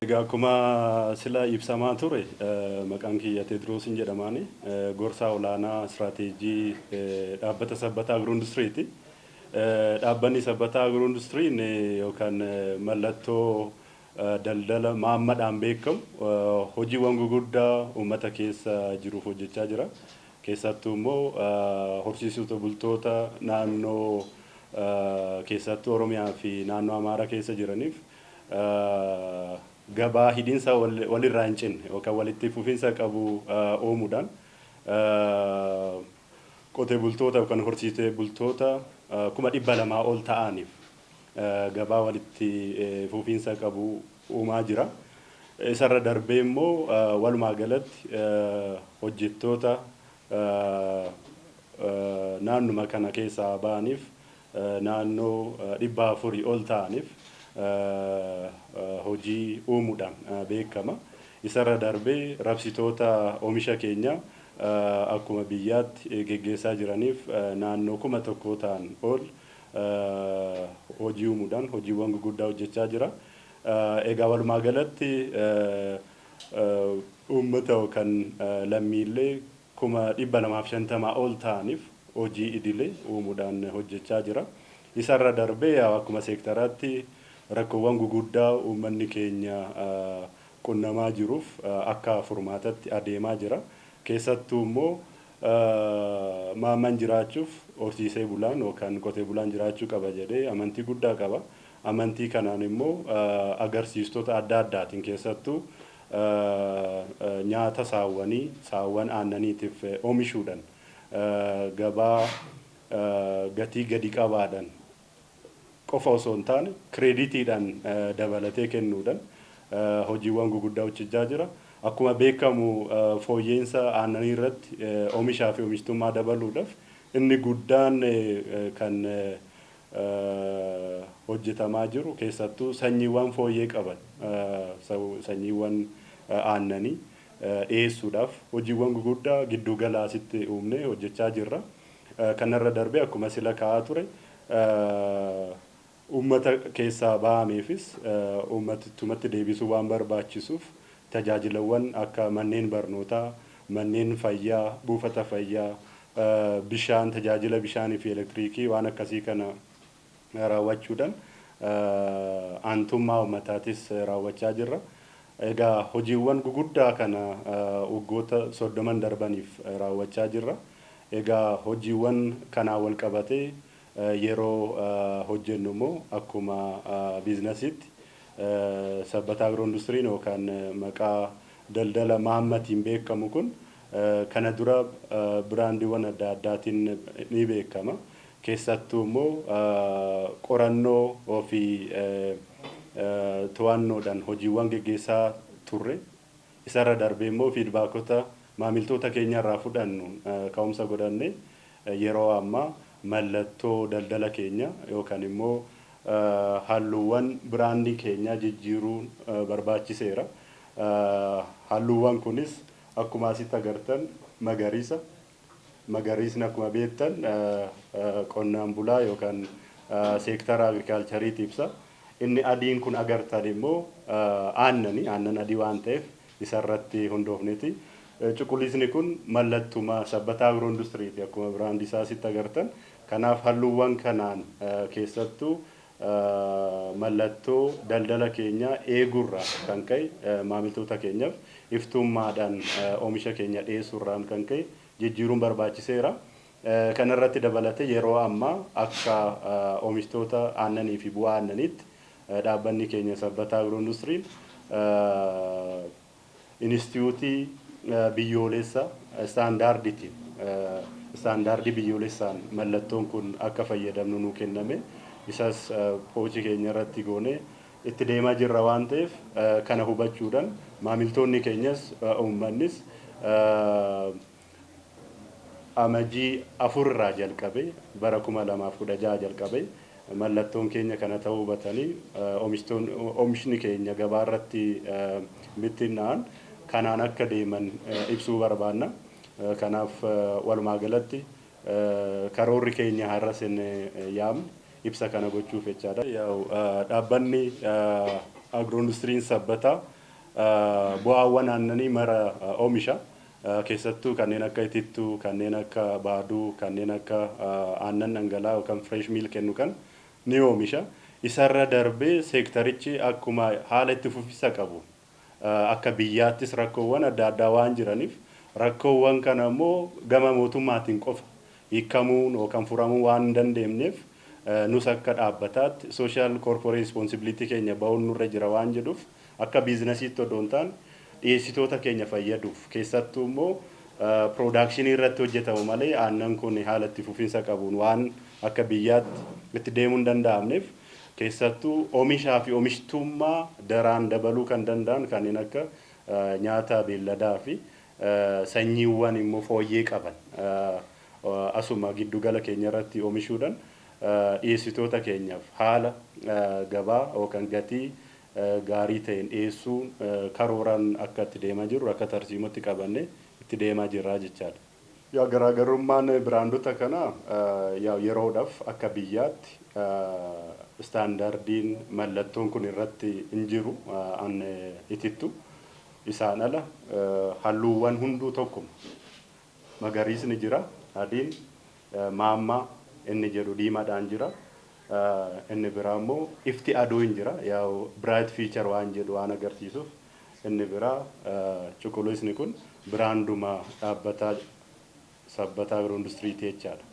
Egaa akkuma sila ibsamaa ture, maqaan kiyya Teediroosiin jedhamaani, gorsaa olaanaa istiraateejii dhaabbata Sabbataa Agiroo Industiriiti. Dhaabbanni Sabbataa Agiroo Industiriin yookaan mallattoo daldala maammadhaan beekamu hojiiwwan guguddaa uummata keessa jiruuf hojjechaa jira. Keessattuu immoo horsiisota bultoota naannoo, keessattuu Oromiyaa fi naannoo Amaaraa keessa jiraniif gabaa hidhiinsa walirraa hin cinne yookaan walitti fufinsa qabu uumuudhaan qotee bultoota yookaan horsiisee bultoota 200,000 ol ta'aniif gabaa walitti fufinsa qabu uumaa jira. Isarra darbee immoo walumaa galatti hojjettoota naannuma kana keessaa ba'aniif naannoo 400 ol ta'aniif hojii uumuudhaan beekama. Isarra darbee rabsitoota oomisha keenya akkuma biyyaatti geggeessaa jiraniif naannoo 1000 ta'an ol hojii uumuudhaan hojiiwwan guguddaa hojjechaa jira. Egaa walumaa galatti uummata yookaan lammiilee 250,000 ol ta'aniif hojii idilee uumuudhaan hojjechaa jira. Isarra darbee akkuma seektaraatti rakkoowwan guguddaa uummanni keenya qunnamaa jiruuf akka furmaatatti adeemaa jira. Keessattuu immoo maamman jiraachuuf horsiisee bulaan yookaan qotee bulaan jiraachuu qaba jedhee amantii guddaa qaba. Amantii kanaan immoo agarsiistota adda addaatiin, keessattuu nyaata saawwanii, saawwan aannaniitiif oomishuudhaan gabaa gatii gadi qabaadhaan qofa osoo hin taane kireeditiidhaan dabalatee kennuudhaan hojiiwwan guguddaa hojjechaa jira. Akkuma beekamu fooyya'insa aannanii irratti oomishaa fi oomishtummaa dabaluudhaaf inni guddaan kan hojjetamaa jiru keessattuu sanyiiwwan fooyyee qaban, sanyiiwwan aannanii dhiyeessuudhaaf hojiiwwan guguddaa giddu gala asitti uumnee hojjechaa jirra. Kanarra darbee akkuma sila ka'aa ture uummata keessaa ba'ameefis uummattumatti deebisuu waan barbaachisuuf tajaajilawwan akka manneen barnootaa, manneen fayyaa, buufata fayyaa, bishaan, tajaajila bishaanii fi elektiriikii waan akkasii kana raawwachuudhaan aantummaa uummataatis raawwachaa jirra. Egaa hojiiwwan guguddaa kana waggoota 30 darbaniif raawwachaa jirra. Egaa hojiiwwan kanaan wal qabatee yeroo hojjennu immoo akkuma biizinasiitti Sabbataa Agiroo Industiriin yookaan maqaa daldala maammatiin beekamu kun kana dura biraandiiwwan adda addaatiin ni beekama. Keessattuu immoo qorannoo fi to'annoodhaan hojiiwwan geggeessaa turre. Isarra darbee immoo feedbackota maamiltoota keenya irraa fudhannu ka'umsa godhanne yeroo ammaa mallattoo daldala keenya yookaan immoo halluuwwan biraandii keenyaa jijjiiruun barbaachiseera. Halluuwwan kunis akkuma asitti agartan magariisa. Magariisni akkuma beektan qonnaan bulaa yookaan seektara agricultureiiti ibsa. Inni adiin kun agartan immoo aannani, aannan adii waan ta'eef isarratti hundoofneeti. Cuquliisni kun mallattuma Sabbataa Agiroo Industiriiti akkuma biraandii isaa asitti agartan. Kanaaf halluuwwan kanaan keessattuu mallattoo daldala keenyaa eeguurraa kan ka'e, maamiltoota keenyaaf iftummaadhaan oomisha keenya dhiyeessuurraan kan ka'e jijjiiruun barbaachiseera. Kanarratti dabalatee yeroo ammaa akka oomishtoota aannanii fi bu'aa aannaniitti dhaabbanni keenya Sabbataa Agiroo Industiriin inistituutii biyyoolessa istaandaardiitiin, istaandaardii biyyoolessaan mallattoon kun akka fayyadamnu nuu kenname, isas pochii keenya irratti goonee itti deemaa jirra waan ta'eef, kana hubachuudhaan maamiltoonni keenyas uummannis Amajii 4 irraa jalqabee, bara 2016 jalqabee mallattoon keenya kana ta'uu hubatanii oomishni keenya gabaa irratti bittinnaa'an kanaan akka deeman ibsuu barbaanna. Kanaaf walumaa galatti karoorri keenya har'a sin yaamne ibsa kana gochuuf jechaadha. Dhaabbanni agiroo industiriin Sabbataa Bu'aawwan aannanii mara oomisha. Keessattuu kanneen akka itittuu, kanneen akka baaduu, kanneen akka aannan dhangala'aa yookaan fresh milk kennu kan ni oomisha. Isarra darbee seektarichi akkuma haala itti fufinsa qabu akka biyyaattis rakkoowwan adda addaa waan jiraniif, rakkoowwan kana immoo gama mootummaatiin qofa hiikamuun yookaan furamuu waan hin dandeenyeef, nus akka dhaabbataatti social corporate responsibility keenya bahuun nurra jira waan jedhuuf, akka biizinasiitti odoo hin taane dhiyeessitoota keenya fayyaduuf, keessattuu immoo production irratti hojjetamu malee aannan kun haala itti fufinsa qabuun waan akka biyyaatti itti deemuu hin danda'amneef, keessattuu oomishaa fi oomishtummaa daraan dabaluu kan danda'an kanneen akka nyaata beelladaa fi sanyiiwwan immoo fooyyee qaban asuma giddugala keenya irratti oomishuudhaan dhiyeessitoota keenyaaf haala gabaa yookaan gatii gaarii ta'een dhiyeessuun karooraan akka itti deemaa jirru, akka tarsiimotti qabannee itti deemaa jirra jechaadha. Yaa, garaagarummaan biraandota kanaa yeroodhaaf akka biyyaatti istaandardiin mallattoon kun irratti hin jiru an itittu. Isaan ala halluuwwan hunduu tokkuma. Magariisni jira, adiin, maammaa inni jedhu diimaadhaan jira. Inni biraa immoo ifti aduu hin jira. Yaa'u bright future waan jedhu waan agarsiisuuf, inni biraa cuquliisni kun biraanduma dhaabbataa Sabbataa Agiroo Industiriiti jechaadha.